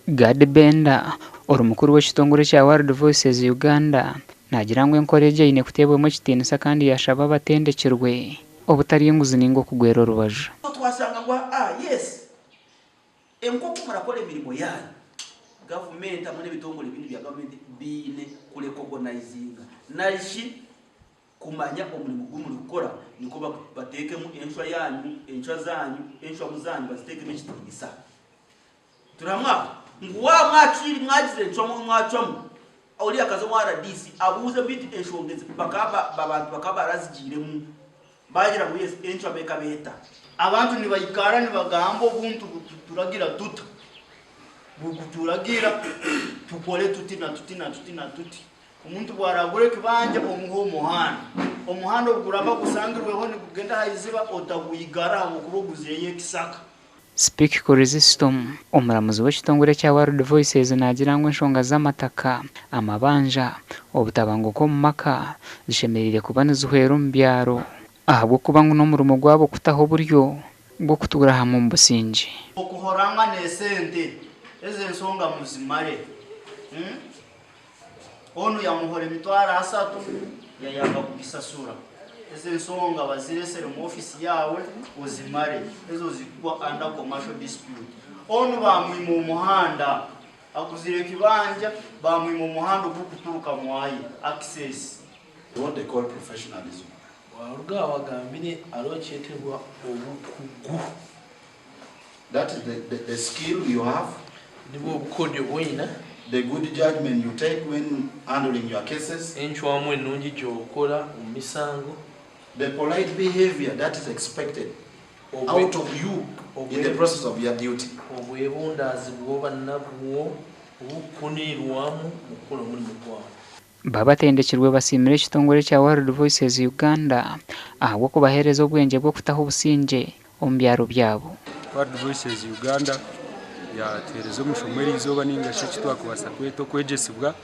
Gad Benda, ori mukuru w'ekitongore ekya World Voices Uganda, naagira ngu enkora egi eine kuteebwamu ekitiinisa kandi yaashaba abatendekirwe obutarya enguzi ninga okugwera orubaju. Twashanga ngu aa yes Nk'oku murakora emirimo yaanyu, gavumenti hamwe n'ebitongore ebindi bya gavumenti biine kurekogonaizinga nari shi kumanya omurimo gu murikukora nikwo bateekemu encwa yaanyu, encwa zaanyu, encwamu zaanyu baziteekemu ekitiinisa. Turi hamwe aho? Ngu waaba mwacwire mwagizire encwamu ei mwacwamu, oriya akaza owa rdc abuuze beitu enshonga ezi bakaba abantu bakaba barazigiiremu Baagira ngu yes encwamo ekaba eta? Abantu nibaikara nibagamba obuntu bukuturagira tuta, bukuturagira tukore tuti na tuti na tuti na tuti. Omuntu bwaragura ekibanja omuhe omuhanda. Omuhanda obu guraba gusangirweho nigugenda aha iziba otagwigara ahabw'okuba oguzireyo ekisaka. Speke Chrysostom, omuramuzi w'ekitongore ekya World Voices naagira ngu enshonga z'amataka, amabanja, obutabanguko omu maka zishemereire kuba nizihwera omu byaro ahabw'okuba ngu n'omurimo gwabo kutaho oburyo bw'okutuura hamwe omu busingye. Okuhorangana esente ezo ensonga muzimare. Onu yamuhora emitwaro asatu yayanga kugisasura. Ezo ensonga baziresere mu ofisi yawe ozimare. Ezo zikugwa under commercial dispute. Onu bamwima omuhanda, aguzire ekibanja bamwima omuhanda ogukuturuka mwaye, access. What they call professionalism. Waruga aha wagambire hariho ekyetebwa obukugu. That is the, the, the skill you have. Nibwo obukodyo obu oine. The good judgment you take when handling your cases. Encwamu enungi gy'okora omu misango. The polite behavior that is expected out of you in the process of your duty. Obwebundaazi bw'oba nabwo obukukunirwamu mu kukora omurimo gwawe. Babatendekirwe basiimire ekitongore ekya World Voices Uganda ahabw'okubaheereza obwengye bw'okutaho obusingye omu byaro byabo. World Voices Uganda yatuheereza omushomo eriizooba ninga shi eki twakubaasa kweta okwegyesibwa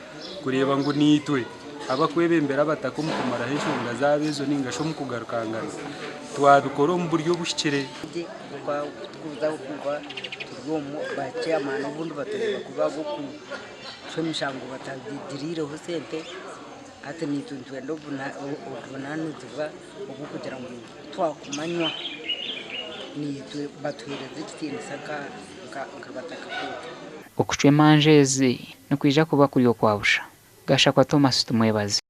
kureeba ngu naitwe abakwebembera abataka omu kumaraho enshonga zaabo ezo ninga shi omu kugarukangana twabikora omu buryo obuhikire. Kucwa emishango batagiriireho sente hati naitwe nitwenda obuvunaanizibwa obw'okugira ngu twakumanywa naitwe batuheereze ekitiinisa nk'abataka kootu. Okucwa emanja ezi nikwija kuba kuri okwa busha. Gashakwa Thomas Tumwebaze.